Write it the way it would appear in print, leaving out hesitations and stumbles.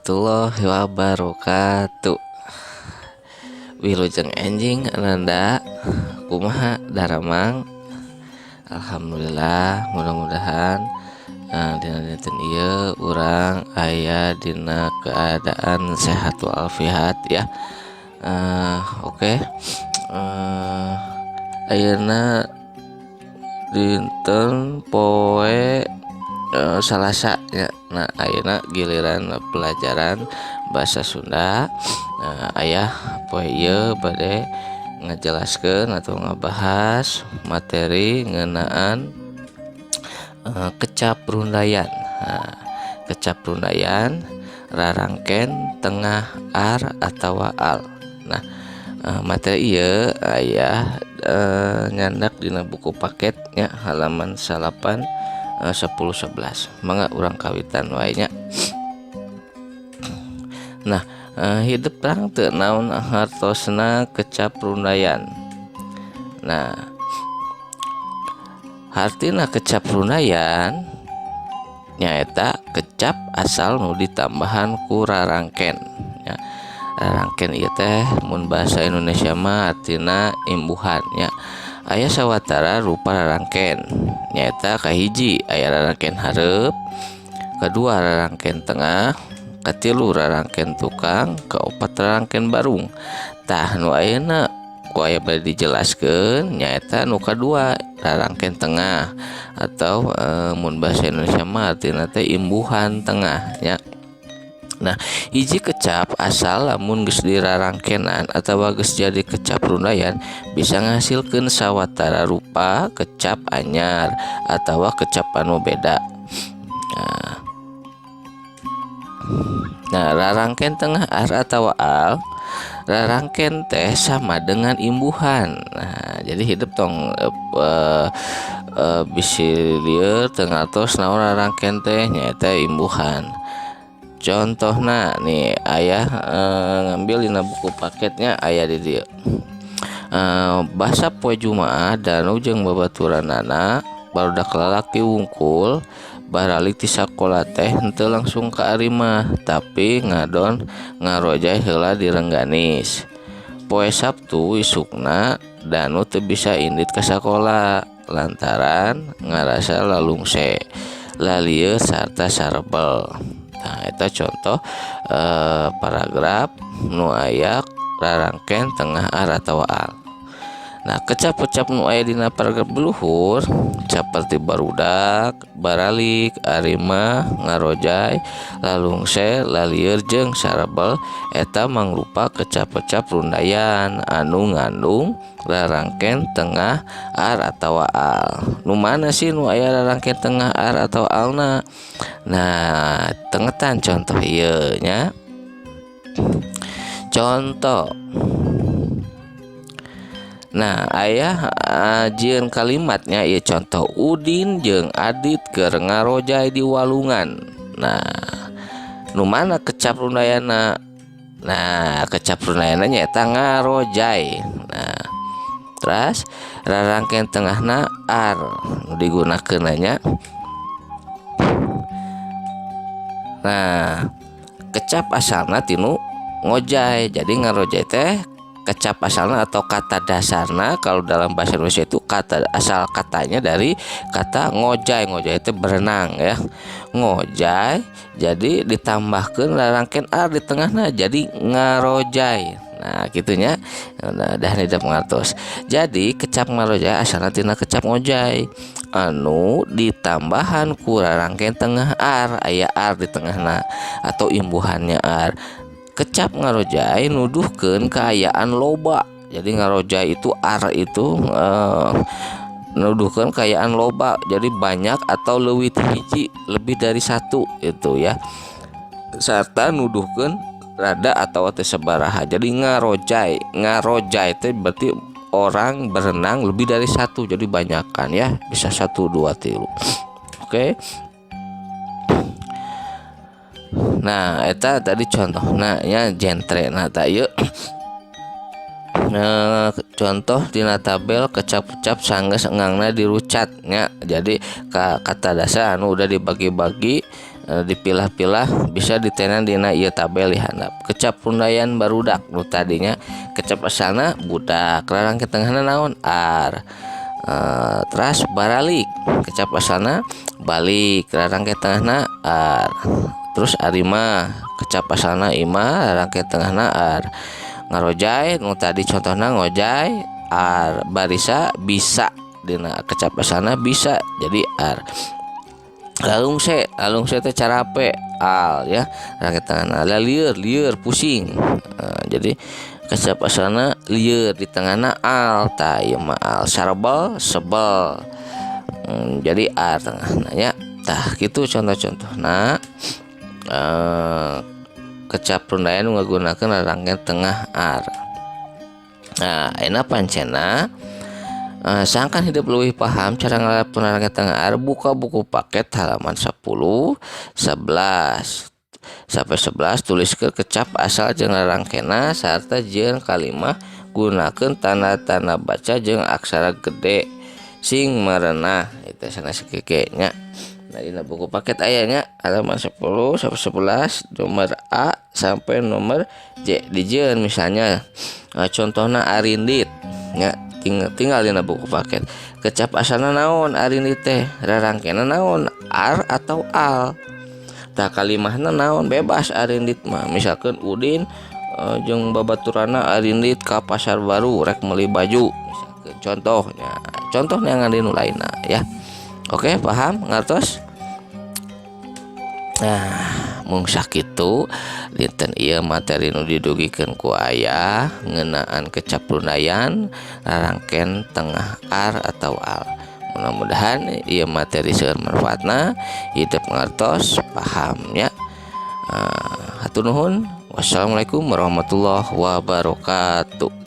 Warahmatullahi wabarakatuh. Wilujeng enjing ananda, kumaha daramang? Alhamdulillah, mudah-mudahan dina dinten ieu urang aya dina keadaan sehat walafiat ya. Oke. Ayeuna dinten poe Salasa ya. Nah, ayeuna giliran pelajaran bahasa Sunda. Nah, aya poe ieu bade ngajelaskeun atau ngabahas materi ngeunaan kecap rundayan. Nah, kecap rundayan rarangken tengah ar atawa al. Nah, materi ieu aya nyandak dina buku paket nya, halaman 9, 10, 11. Mangga urang kawitan wae nya. Nah, hidep terang teu naon hartosna kecap rundayan? Nah, hartina kecap rundayan nyaeta kecap asal nu ditambahan ku rarangken nya. Rarangken ieu teh mun bahasa Indonesia mah artina imbuhan nya. Aya sawatara rupa rarangken, nyaeta kahiji aya rarangken hareup, kadua rarangken tengah, katilu rarangken tukang, kaopat rarangken barung. Tah, nu ayeuna ku aya bade dijelaskeun nyaeta nu kadua, rarangken tengah atau mun bahasa Indonesia mah artina teh imbuhan tengah nya. Nah, hiji kecap asal lamun geus dirarangkenan atawa geus jadi kecap rundayan bisa ngahasilkeun sawatara rupa kecap anyar atawa kecap anu beda. Nah, rarangken tengah ar atawa al, rarangken teh sama dengan imbuhan. Nah, jadi hidep tong bisi lieur teu ngartos naon rarangken teh, nyaeta imbuhan. Contohna nih aya ngambil dina buku paketnya, aya di dieu. Basa poe Jumaah Danu jeung babaturanana barudak lalaki wungkul baralik ti sakola teh henteu langsung ka arimah, tapi ngadon ngarojay heula di Rengganis. Poe Sabtu isukna Danu teu bisa indit ka sakola lantaran ngarasa lalungse, lalieur sarta sarebel. Nah, eta contoh paragraf nu aya rarangken tengah ar atawa al. Nah, kecap-kecap nu aya dina paragraf di luhur saperti barudak, baralik, arimah, ngarojay, lalungse, lalieur jeung sarebel eta mangrupa kecap-kecap rundayan anu ngandung rarangken tengah ar atawa al. Nu mana sih nu aya rarangken tengah ar atau alna? Nah, tengetan contoh ieu nya. Contoh. Nah, aya jieun kalimatnya ieu contoh Udin jeung Adit keur ngarojay di walungan. Nah, nu mana kecap rundayana? Nah, kecap rundayana nyaeta ngarojay. Nah, terus rarangken tengahna ar nu digunakeun nya. Nah, kecap asalna tinu ngojay. Jadi ngarojay teh kecap asalna atau kata dasarna, kalau dalam bahasa Indonesia itu kata asal katanya dari kata ngojay. Ngojay itu berenang ya. Ngojay jadi ditambahkan rarangken ar di tengahna jadi ngarojay. Nah, gitunya. Nah, dah tidak mengatos. Jadi kecap ngarojay asalna tina kecap ngojay anu ditambahan ku rarangken tengah ar, aya ar di tengahna atau imbuhannya ar. Kecap ngarojay nuduhkeun kaayaan loba. Jadi ngarojay itu ar itu nuduhkeun kaayaan loba. Jadi banyak atau leuwih ti hiji, lebih dari satu itu ya. Sarta nuduhkeun rada atau teu sabaraha. Jadi ngarojay, ngarojay itu berarti orang berenang lebih dari satu, jadi banyakan ya, bisa 1, 2, 3. Oke. Nah, eta tadi contohna nya jentre. Nah, tah ieu contoh dina tabel kecap-kecap sanggeus engangna dirucat nya. Jadi kata dasar anu udah dibagi-bagi Dipilah-pilah bisa ditenan dina ieu tabel di handap. Kecap rundayan barudak, nu tadinya kecap asalna budak, rarangken tengahna naon? Ar. Teras baralik, kecap asalna balik, rarangken tengahna ar. Terus arimah, kecap asalna imah, rarangken tengahna ar. Ngarojay, nu tadi contohna ngojay, ar. Barisa, bisa, dina kecap asalna bisa jadi ar. Lalungse, lalungse teh carape, al ya, rangken tengahna. Lieur, lieur pusing. Jadi kecap asalna lieur, di tengahna al, tah ieu mah al. Sarbel, sebel, jadi ar tengahna nya. Tah, kitu contoh-contohna kecap rundayan nu ngagunakeun rarangken tengah ar. Nah, ayeuna pancena sangkan hidup leuwih paham cara ngalarap rarangken tengah ar, buka buku paket halaman 10, 11 sampai 11. Tuliskeun kecap asal jeung rarangkenna sarta jieun kalimah, gunakeun tanda-tanda baca jeung aksara gede sing merenah itu sanes keke nya. Nah, dina buku paket aya nya, halaman 10 sampai 11, nomor A sampai nomor J dijieun. Misalnya contohna arindit nya, tinggal dina buku paket, kecap asalna naon arindit teh, rarangkenna naon, ar atau al. Tah, kalimahna naon, bebas arindit mah. Misalkan Udin jeung babaturanna arindit ka pasar baru rek meuli baju, misalkan contohnya, contohnya ngan nu lainna ya. Oke, paham, ngartos? Nah, mung sakitu dinten ieu materi nu didugikeun ku ayah ngeunaan kecap rundayan rarangken tengah ar atau al. Mudah-mudahan ieu materi seueur manfaatna, hidup ngartos, paham ya. Hatur nuhun. Wassalamualaikum warahmatullahi wabarakatuh.